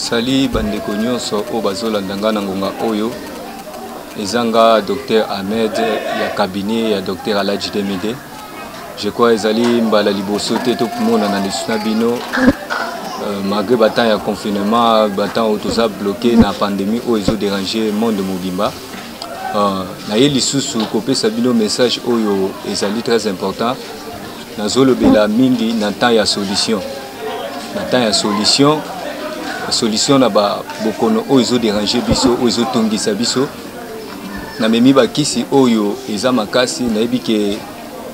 Salut bandeko nyonso oyo bazolanda nga na ngonga oyo eza nga Dr Ahmed ya cabinet ya Dr Aladji Demede. Je crois ezali mbala liboso te tomonana lisusu na bino euh, malgré ba temps ya confinement, ba temps oyo toza bloqué na pandémie oyo ezo déranger monde mobimba. Euh, naye lisusu kopesa bino message oyo ezali très important nazolobela mingi na temps ya solution na temps ya solution solution na bokono oyo ezoderange biso oyo ezotungisa biso namemi bakisi oyo eza makasi nayebi ke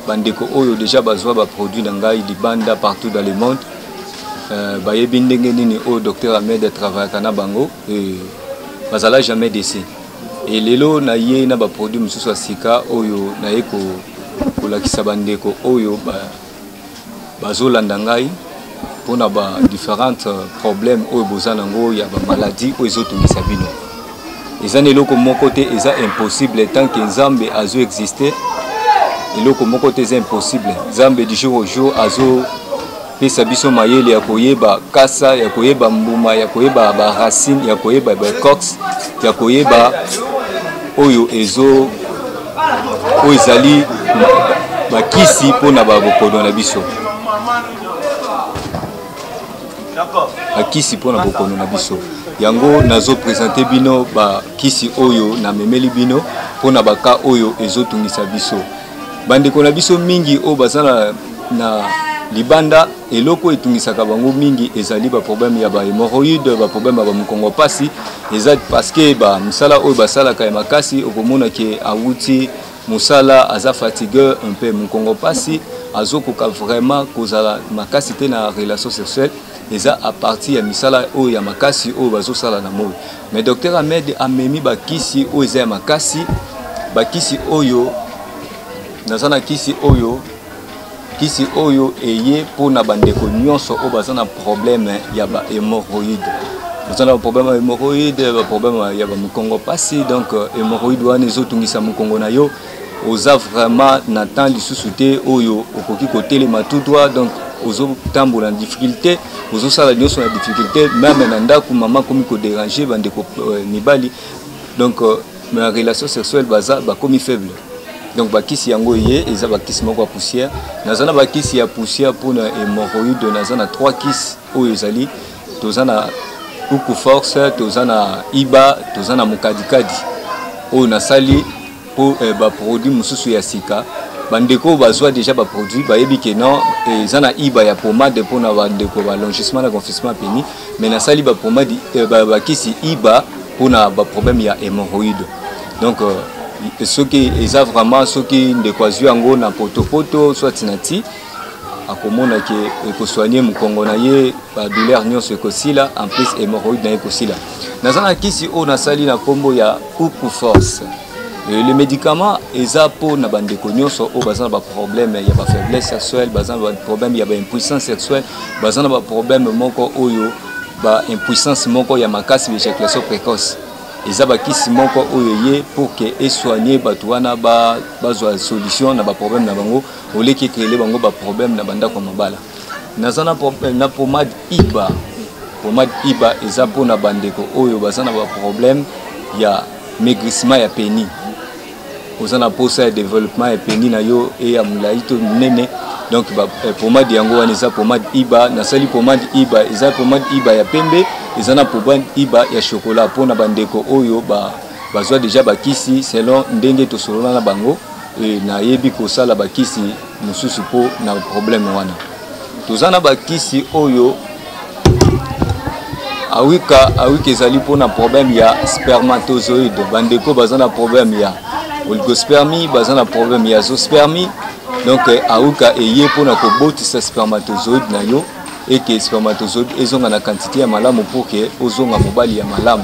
bandeko oyo deja bazwa baproduit na ngai libanda partout dans le monde euh, bayebi ndenge nini oyo docteur ahmed atravaillaka na bango euh, bazala jamais déçu e lelo naye na baproduit mosusu ya sika oyo naye kolakisa bandeko oyo bazolanda ngai mpona ba différentes euh, problèmes oyo boza nango ya bamaladie oyo ezotungisa bino eza na eloko moko te eza impossible tant que nzambe azo existe eloko moko te eza impossible nzambe du jour au jour azo pesa biso mayele ya koyeba kasa ya koyeba mbuma ya koyeba ba racine ya koyeba ba cox ya koyeba oyo ezo oyo ezali bakisi mpo na babokono na biso bakisi mpo na bokono na biso yango nazo presente bino bakisi oyo namemeli bino mpo na baka oyo ezotungisa biso bandeko na biso mingi oyo baza na, na libanda eloko etungisaka bango mingi ezali baproblème ya bahémorroïde baproblème ya bamokongo mpasi eza parce que bamosala oyo basalaka ya makasi okomona ke awuti mosala aza fatigue un peu mokongo mpasi azokoka vraiment kozala makasi te na relation sexuelle eza à partir ya misala oyo ya makasi oyo bazosala na moi mais docteur ahmed amemi bakisi oyo eza ya makasi bakisi oyo naza na kisi oyo kisi oyo eye mpo na bandeko nyonso oyo baza na problème ya ba hémorroïde oza na problème ya hémorroïde baproblème ya bamokongo mpasi donc hémorroïde wana ezotungisa mokongo na yo oza vraiment na temps lisusu te oyo okoki kotelema tout droit donc ozotambola na difficulté ozosala nyonso na difficulté meme na ndako mama akomi koderange bandeko euh, mibali donc euh, na relation sexuelle baza bakomi faible donc bakisi yango ye eza bakisi moko ya poussière naza na bakisi ya poussière mpona hémorroïde naza na 3 kisi oyo ezali toza na uku force toza na iba toza na mokadikadi oyo nasali mpo eh, baproduit mosusu ya sika bandeko oyo bazwa déjà baproduit bayebi ke non eh, eza na iba ya pomade mpona bandeko balongissement na gonflissement pénis mais nasali bapomade eh, bakisi iba mpona baproblème ya hémorroïde donc euh, soki eza vraiment soki ndeko azwi yango na potopoto soit na ti akomona ke ekosoigne mokongo na ye badouleur nyonso ekosila en plus hémorroïde na ye ekosila naza na kisi oyo nasali na nkombo ya uku force euh, le médicament eza mpo na bandeko nyonso oyo baza na baproblème ya bafaiblesse sexuelle baza na baproblème ya baimpuissance sexuelle baza na baproblème moko oyo baimpuissance moko ya makasi baéjaculation précoce eza bakisi moko oyo eye pour ke esoigne bato wana bazwa solution na baproblème na bango oleki ecreele bango baproblème na bandako ya mabala naza na, na pomade iba pomade iba eza mpona bandeko oyo baza na baproblème ya maigrissement ya peni oza na posa ya développement ya peni na yo eya molai to monene donc ba, eh, pomade yango wana eza pomade iba nasali pomade iba eza pomade iba ya pembe eza na pomade iba ya chocolat mpona bandeko oyo ba, bazwa deja bakisi selon ndenge tosolola na bango e, nayebi kosala bakisi mosusu mpo na problème wana toza na bakisi oyo awika awika ezali mpona problème ya spermatozoïde bandeko baza na problème ya oligospermie baza na problème ya zoospermie donc awika eye mpona kobotisa spermatozoïde na yo eke spermatozoïde ezonga na quantité ya malamu pour ke ozonga mobali ya malamu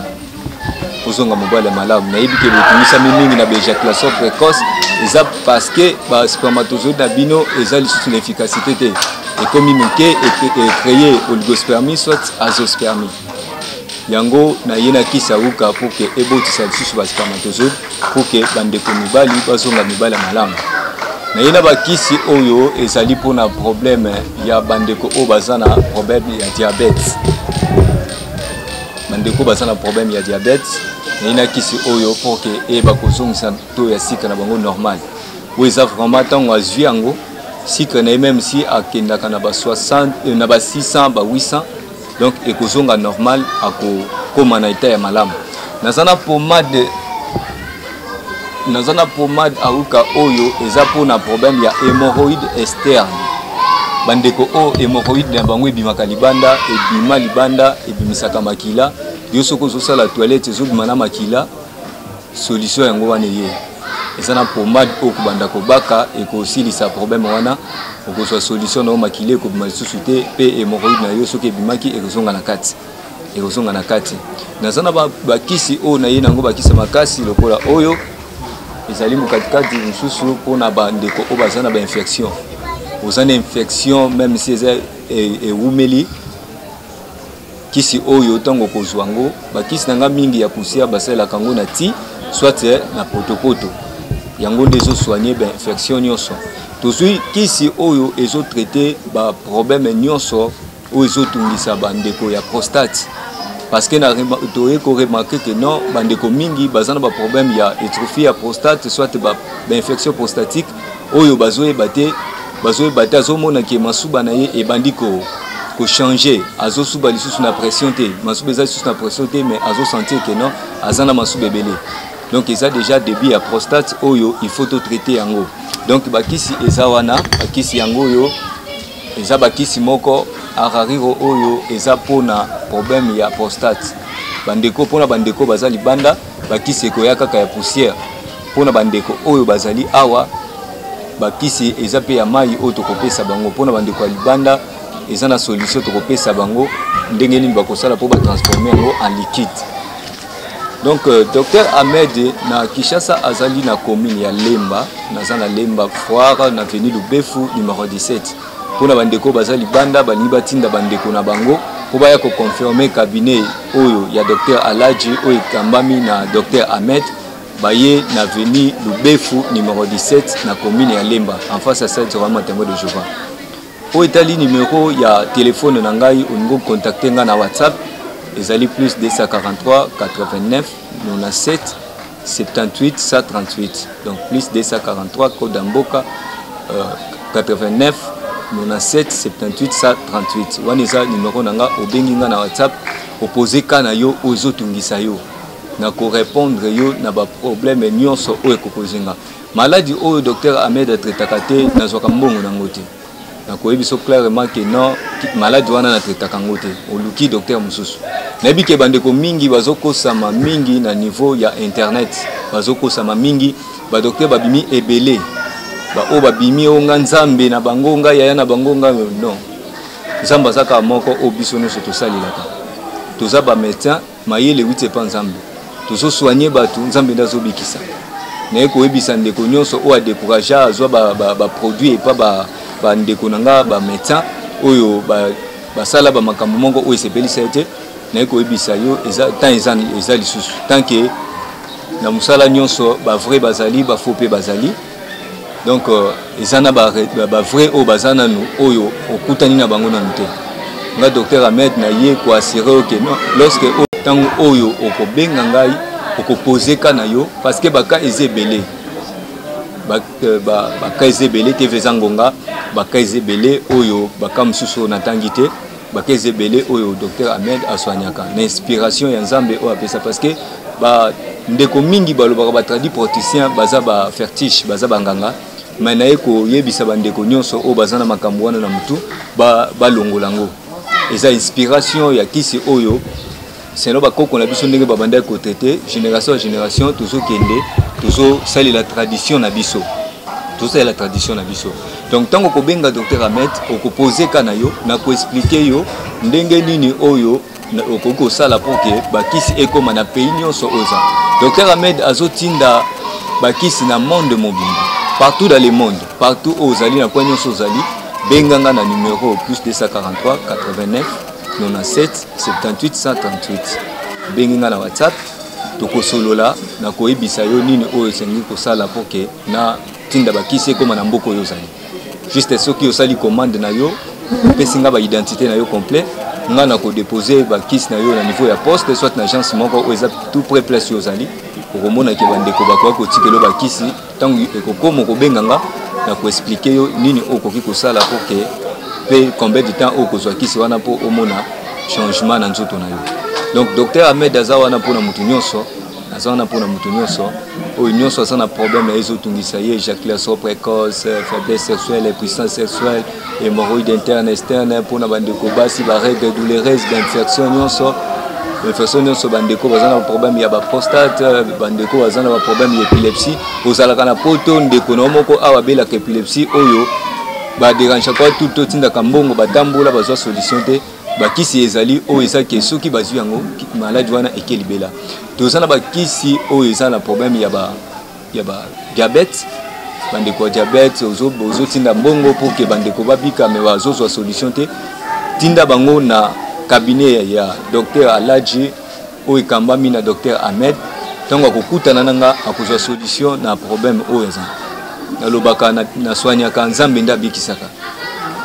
ozonga mobali ya malamu nayebi ke botungisami mingi na baéjaculation précoce eza parce que baspermatozoïde na bino eza lisusu na efficacité te ekomi moke ecreye oligospermie soit azospermie yango naye na kisi auka pour ke ebotisa lisusu baspermatozoïde pour ke bandeko mibali bazonga mibali ya malamu naye na bakisi oyo ezali mpona problème ya bandeko oyo baza na problème ya diabète. Bandeko baza na problème ya diabète, naye na kisi oyo pour que eyeba kozongisa taux ya sucre na bango normal. Oyo eza vraiment ntango azwi yango sucre na ye, même si akendaka na ba 60, na ba 600, ba 800, donc ekozonga normal, akokóma na état ya malamu. Naza na pommade auka oyo eza mpona problème ya hémorroïde externe. Bandeko oyo hémorroïde na bango ebimaka libanda, ebima libanda, ebimisaka makila, yo soki ozosala toilette ezobima na makila, solution yango wana eye. Eza na pommade oyo kobanda kobaka ekosilisa problème wana. Okozwa solution na yo, makila ekobima lisusu te, mpe hémorroïde na yo soki ebimaki ekozonga na kati, ekozonga na kati. Naza na bakisi oyo naye nango, bakisi makasi lokola oyo ezali mokatikati mosusu mpona bandeko oyo baza na bainfection. Oza na infection, même si eza ewumeli, kisi oyo ntango okozwa yango. Bakisi na nga mingi ya poussière basalelaka yango na ti soit na potopoto, yango nde ezosoigne bainfection nyonso. Tozwi kisi oyo ezotraite baproblème nyonso oyo ezotungisa bandeko ya prostate, parce que toye koremarquer que non, bandeko mingi baza na baproblème ya atrophie ya prostate, soit bainfection prostatique oyo bazoyeba te. Bazoyeba te, azomona ke masuba na ye ebandi kochanger, azosuba lisusu na pression te, masuba eza lisusu na pression te, mais azosentir ke non, aza na masuba ebele. Donc eza déjà début ya prostate oyo il faut totraite yango. Donc bakisi eza wana, bakisi yango oyo eza bakisi moko arariro oyo eza mpona problème ya prostate. Bandeko, mpona bandeko baza libanda, bakisi ekoya kaka ya poussière. Mpona bandeko oyo bazali awa, bakisi eza mpe ya mai oyo tokopesa bango. Mpona bandeko ya libanda, eza na solution tokopesa bango ndenge nini bakosala mpo batransforme yango en liquide. Donc Dr Ahmed na Kinshasa azali na commune ya Lemba. Naza na Lemba Foire, na avenue Lubefu numéro 17. Mpona bandeko baza libanda, balingi batinda bandeko na bango mpo baya koconfirme cabinet oyo ya Dr Alaji oyo ekambami na Dr Ahmed, baye na avenue Lubefu numéro 17, na commune ya Lemba, en face ya 7 Royaume Témoin de Jéhovah. Oyo etali numero ya telefone na ngai, olingi ocontacte ngai na WhatsApp, ezali plus 243 89 97 78 138. Donc plus 243, code ya mboka, 89 97 78 138. Wana eza numero na nga. Obengi nga na WhatsApp, opose ka na yo oyo ezotungisa yo, na korépondre yo na baproblème nyonso oyo ekokozenga. Maladi oyo Dr Ahmed atraitaka te, nazwaka mbongo nango te. Nakoyebi so clairement ke non, maladi wana natraitaka yango te, oluki docteur mosusu. Nayebi ke bandeko mingi bazokosama mingi na niveau ya internet, bazokosama mingi. Badocteur babimi ebele, baoyo babimi oyo nga Nzambe na bango, nga yaya na bango, nga non. Nzambe aza kaka moko oyo biso nyonso tosalelaka. Toza bamédecin, mayele euti epa Nzambe. Tozosoigne bato, Nzambe nde azobikisa. Naye koyebisa ndeko nyonso oyo adécourage, azwa baproduit epa bandeko na nga bamédecin oyo basala bamakambo moko oyo esepelisa ye te. Naye koyebisa yo, eza temps, eza lisusu tant que na mosala nyonso bavrai bazali, bafaux mpe bazali. Donc eza na bavrai oyo baza nanu, oyo okutani na bango nanu te. Nga Dr Ahmed na ye koassure oke non, lorsque ntango oyo okobenga ngai, okopose ka na yo, parce que baka eza ebele, baka eza ebele te, eza ngonga, baka eza ebele oyo baka mosusu oyo natangi te. Baka eza ebele oyo Dr Ahmed asoignaka na inspiration ya Nzambe oyo apesa, parce que bandeko mingi balobaka batradi-praticien baza bafétiche, baza banganga. Mais naye koyebisa bandeko nyonso oyo baza na makambo wana na motu, balongola yango. Eza inspiration ya kisi oyo selon bakoko na biso ndenge babandaki kotraite, génération ya génération tozokende, tozosalela tradition na biso, tozosalela tradition na biso. Donc ntango okobenga Dr Ahmed, okopose ka na yo, na koexpliquer yo ndenge nini oyo okoki kosala pour ke bakisi ekóma na pays nyonso oyo eza. Dr Ahmed azotinda bakisi na monde mobimba, partout dans le monde, partout oyo ozali, na kwa nyonso ozali, benganga na numéro plus 243 89 97 78 138. Bengi nga na WhatsApp, tokosolola, na koyebisa yo nini oyo esengi kosala pour ke na tinda bakisi ekóma na mboka oyo ozali. Juste soki osali commande na yo, opesi nga baidentité na yo complet. Nga na kodepose bakisi na yo na niveau ya poste, soit na agence moko oyo eza tout près place yo ozali. Okomona ke bandeko bakoki kotikela yo bakisi. Ntango ekokoma, okobenga nga na koexpliquer yo nini oyo okoki kosala pour ke mpe combien de temps oyo kozwa kisi wana mpo omona changement na nzoto na yo. Donc docteur Ahmed aza wana mpona motu nyonso, aza wana mpona motu nyonso oyo nyonso aza na problème ya ezotungisa ye: éjaculation précoce, faiblesse sexuelle, impuissance sexuelle, hémorroïde interne, externe, mpona bandeko basi, barègle douloureuse, bainfection nyonso, infection nyonso, bandeko baza na problème ya baprostate, bandeko baza na baproblème ya épilepsie. Ozalaka na Poto, ndeko na yo moko awa abelaka épilepsie oyo baderangeaka tout, totindaka mbongo, batambola, bazwa solution te. Bakisi ezali oyo eza ke soki bazwi yango, maladi wana eke libela. Toza na bakisi oyo eza na problème ya ba diabète. Bandeko ya diabète, ozotinda mbongo pour ke bandeko babika, me bazozwa solution te. Tinda bango na cabinet ya docteur Alaji oyo ekambami na docteur Ahmed. Ntango akokutana na nga, akozwa solution na problème oyo eza. Nalobaka, naswanyaka, Nzambe nde abikisaka.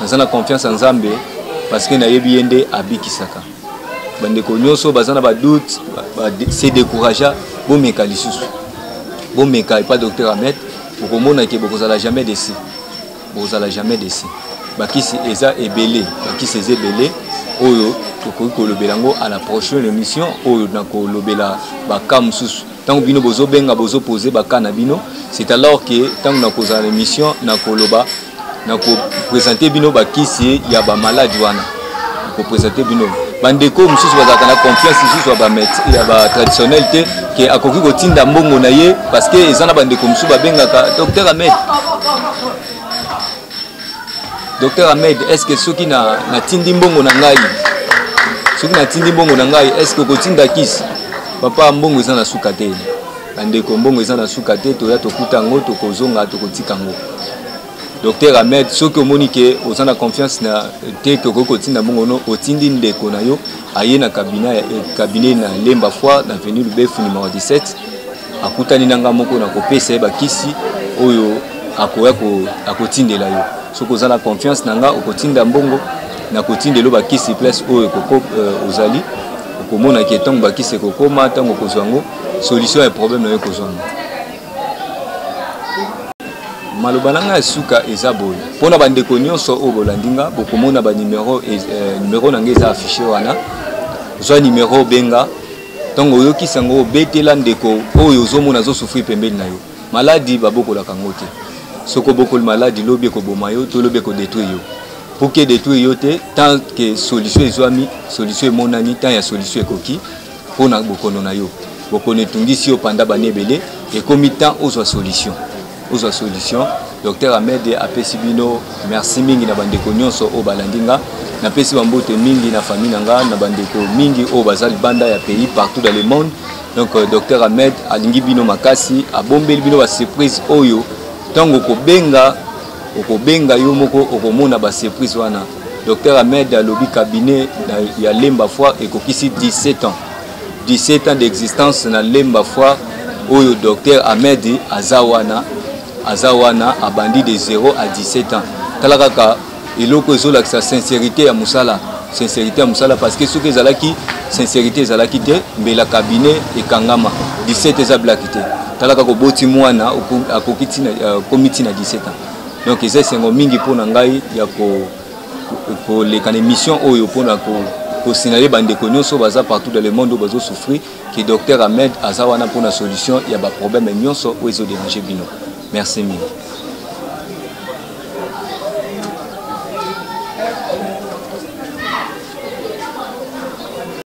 Naza na confiance ya Nzambe parce que nayebi ye nde abikisaka. Bandeko nyonso baza na badoute, se découragea, bomeka lisusu, bomeka epa docteur Ahmed. Bokomona ke bokozala jamais déçu, bokozala jamais déçu. Bakisi eza ebele, bakisi eza ebele oyo tokoki kolobela yango à la prochaine émission oyo nakolobela baka mosusu. Ntango bino bozobenga, bozopose baka na bino, c'est alors ke ntango nakozala na émission, nakoloba, nakoprésente bino bakisi ya bamaladi wana, nakoprésente bino. Bandeko mosusu bazalaka na confiance lisusu ya batraditionnel te, ke akoki kotinda mbongo na ye, parce que eza na bandeko mosusu babengaka: "Docteur Ahmed, docteur Ahmed, est ce que soki natindi mbongo na ngai, soki natindi mbongo na ngai, est ce que okotinda kisi?" Papa, mbongo eza na suka te. Bandeko, mbongo eza na suka te. Toya, tokuta yango, tokozonga, tokotika yango. Docteur Ahmed, soki omoni ke oza na confiance na te ke okoki kotinda mbongo no, otindi ndeko na yo, aye na cabinet na Lemba Foire, na avenue Lubefu numéro 17, akutani na nga moko, na kopesa ye bakisi oyo akoya akotindela yo. Soki oza na confiance na nga, okotinda mbongo, na kotindela yo bakisi place oyo ozali. Okomona ke ntango bakisi ekokoma, ntango okozwa yango, solution ya problème na yo ekozwanga. Maloba na ngai ya suka eza boye mpona bandeko nyonso oyo bolandi nga: bokomona banimero, numero na ngai eza affiché wana. Zwa nimero, obenga. Ntango oyokisi yango, obetela ndeko oyo ozomona azosouffrir pembeni na yo. Maladi babokolaka yango te. Soki obokoli maladi, lobi ekoboma yo to lobi ekodétruire yo. Pour ke détruire yo te, tant que solution ezwami, solution emonani, temps ya solution ekoki mpona bokono na yo. Bokono etungisi yo panda bana ebele, ekomi temps ozwa solution, ozwa solution. Docteur Ahmed apesi bino merci mingi na bandeko nyonso oyo balandi nga. Napesi bambote mingi na famille na nga, na bandeko mingi oyo baza libanda ya pays, partout dans le monde. Donc docteur Ahmed alingi bino makasi, abombeli bino basurprise oyo ntango okobenga, okobenga yo moko, okomona basurprise wana. Docteur Ahmed alobi cabinet ya Lemba Foire ekokisi 17 ans, 17 ans d'existence na Lemba Foire oyo. Docteur Ahmed aza wana, aza wana, abandi de 0 à 17 ans. Tala kaka eloko ezolakisa sincérité ya mosala, sincérité ya mosala, parce que soki ezalaki sincérité ezalaki te, mbela cabinet ekangama. 17 eza blague te. Tala kaka, oboti mwana, akoki komi ntina 17 ans. Donc eza esengo mingi mpona ngai ya koleka na émission oyo mpona kosignaler bandeko nyonso baza partout dans le monde oyo bazosouffrir ke docteur Ahmed aza wana mpona solution ya baproblème nyonso oyo ezodérange bino. Merci mingi.